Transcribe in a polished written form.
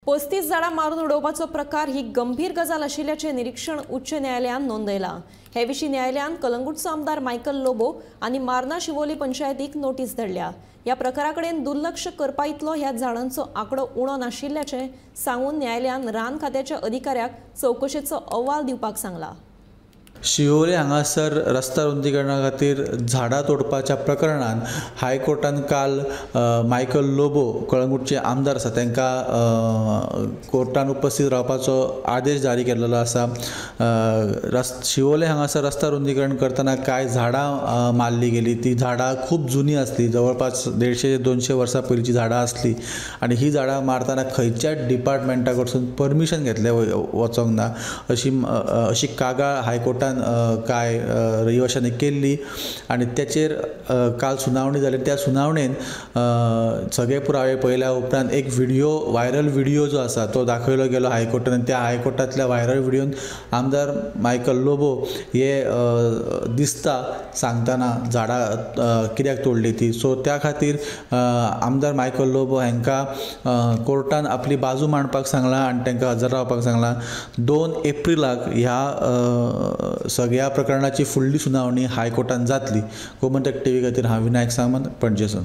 35 झाडां मारून उडोवपाचो प्रकार ही गंभीर गजाल आशिल्ल्याचें निरीक्षण उच्च न्यायालयान नोंदयलां. हे विशीं न्यायालयान कलंगूटचो आमदार मायकल लोबो आनी मार्ना शिवोली पंचायतीक नोटीस धाडल्या. ह्या प्रकारा कडेन दुर्लक्ष करपा इतलो ह्या झाडांचो आंकडो उणो नाशिल्ल्याचें सांगून न्यायालयान रान खात्याच्या अधिकाऱ्याक चवकशेचो अहवाल दिवपाक सांगला. शिवोले हांगासर रस्ता रुंदीकरणा खातीर झाडां तोडपाच्या प्रकरणान हायकोर्टान काल मायकल लोबो कळंगूटचे आमदार आसा तांकां कोर्टान उपस्थित रावपाचो आदेश जारी केल्लो आसा. शिवोले हांगासर रस्ता रुंदीकरण करतना कांय झाडां मारली गेली. ती झाडां खूब जुनी आसली, जवळपास 150 ते 200 वर्सां पयलींची झाडां आसली आनी ही झाडां मारतना खंयच्याच डिपार्टमेंटा कडसून परमिशन घेतलें वचोंक ना अशी कागाळ हायकोर्टान काय रहिवाशांनी केल्ली आनी त्याचेर काल सुनावणी जाली. त्या सुनावणेन सगळे पुरावे पळयल्या उपरांत एक व्हिडिओ, व्हायरल व्हिडिओ जो आसा तो दाखयलो गेलो हायकोर्टान आनी त्या हायकोर्टांतल्या व्हायरल व्हिडियोन आमदार मायकल लोबो हे दिसता सांगतना झाडां कित्याक तोडली ती. सो त्या खातीर आमदार मायकल लोबो हांकां कोर्टान आपली बाजू मांडपाक सांगलां आनी तांकां हजर रावपाक सांगलां. 2 एप्रिलाक ह्या सगळ्या प्रकरणाची फुडली सुनावणी हायकोर्टान जातली. गोमंतक टीव्ही खातीर हांव विनायक सामंत, पणजेसून.